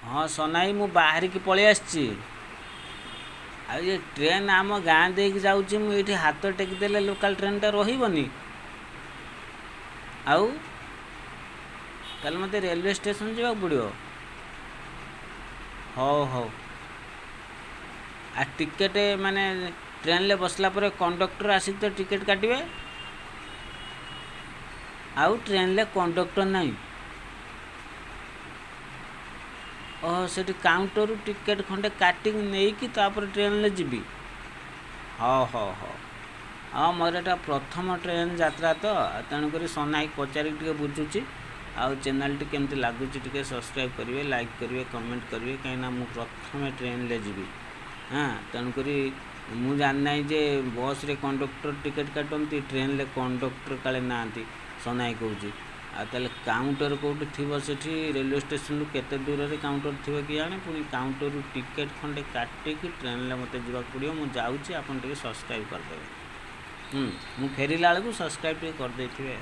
ହଁ ସନାଇ, ମୁଁ ବାହାରିକି ପଳେଇ ଆସିଛି। ଆଉ ଏ ଟ୍ରେନ୍ ଆମ ଗାଁ ଦେଇକି ଯାଉଛି, ମୁଁ ଏଇଠି ହାତ ଟେକିଦେଲେ ଲୋକାଲ୍ ଟ୍ରେନ୍ଟା ରହିବନି? ଆଉ ତାହେଲେ ମୋତେ ରେଲୱେ ଷ୍ଟେସନ୍ ଯିବାକୁ ପଡ଼ିବ। ହଉ ହଉ। ଆଉ ଟିକେଟ୍ ମାନେ ଟ୍ରେନ୍ରେ ବସିଲା ପରେ କଣ୍ଡକ୍ଟର ଆସିକି ତ ଟିକେଟ୍ କାଟିବେ? ଆଉ ଟ୍ରେନ୍ରେ କଣ୍ଡକ୍ଟର ନାହିଁ? ଓହୋ, ସେଠି କାଉଣ୍ଟରରୁ ଟିକେଟ୍ ଖଣ୍ଡେ କାଟିକି ନେଇକି ତାପରେ ଟ୍ରେନ୍ରେ ଯିବି। ହଉ ହଉ ହଉ। ହଁ, ମୋର ଏଇଟା ପ୍ରଥମ ଟ୍ରେନ୍ ଯାତ୍ରା ତ, ତେଣୁକରି ସନାଇକି ପଚାରିକି ଟିକେ ବୁଝୁଛି। ଆଉ ଚ୍ୟାନେଲ୍ଟି କେମିତି ଲାଗୁଛି ଟିକେ ସବସ୍କ୍ରାଇବ୍ କରିବେ, ଲାଇକ୍ କରିବେ, କମେଣ୍ଟ କରିବେ, କାହିଁକିନା ମୁଁ ପ୍ରଥମେ ଟ୍ରେନ୍ରେ ଯିବି। ହଁ, ତେଣୁକରି ମୁଁ ଜାଣିନାହିଁ ଯେ ବସ୍ରେ କଣ୍ଡକ୍ଟର ଟିକେଟ୍ କାଟନ୍ତି, ଟ୍ରେନ୍ରେ କଣ୍ଡକ୍ଟର କାଳେ ନାହାନ୍ତି ସନାଇ କହୁଛି। ଆଉ ତାହେଲେ କାଉଣ୍ଟର କେଉଁଠି ଥିବ ସେଠି? ରେଲୱେ ଷ୍ଟେସନରୁ କେତେ ଦୂରରେ କାଉଣ୍ଟର ଥିବ କି ଜାଣେ। ପୁଣି କାଉଣ୍ଟରରୁ ଟିକେଟ୍ ଖଣ୍ଡେ କାଟିକି ଟ୍ରେନ୍ରେ ମୋତେ ଯିବାକୁ ପଡ଼ିବ। ମୁଁ ଯାଉଛି, ଆପଣ ଟିକେ ସବସ୍କ୍ରାଇବ୍ କରିଦେବେ। ମୁଁ ଫେରିଲା ବେଳକୁ ସବସ୍କ୍ରାଇବ୍ ଟିକେ କରିଦେଇଥିବେ।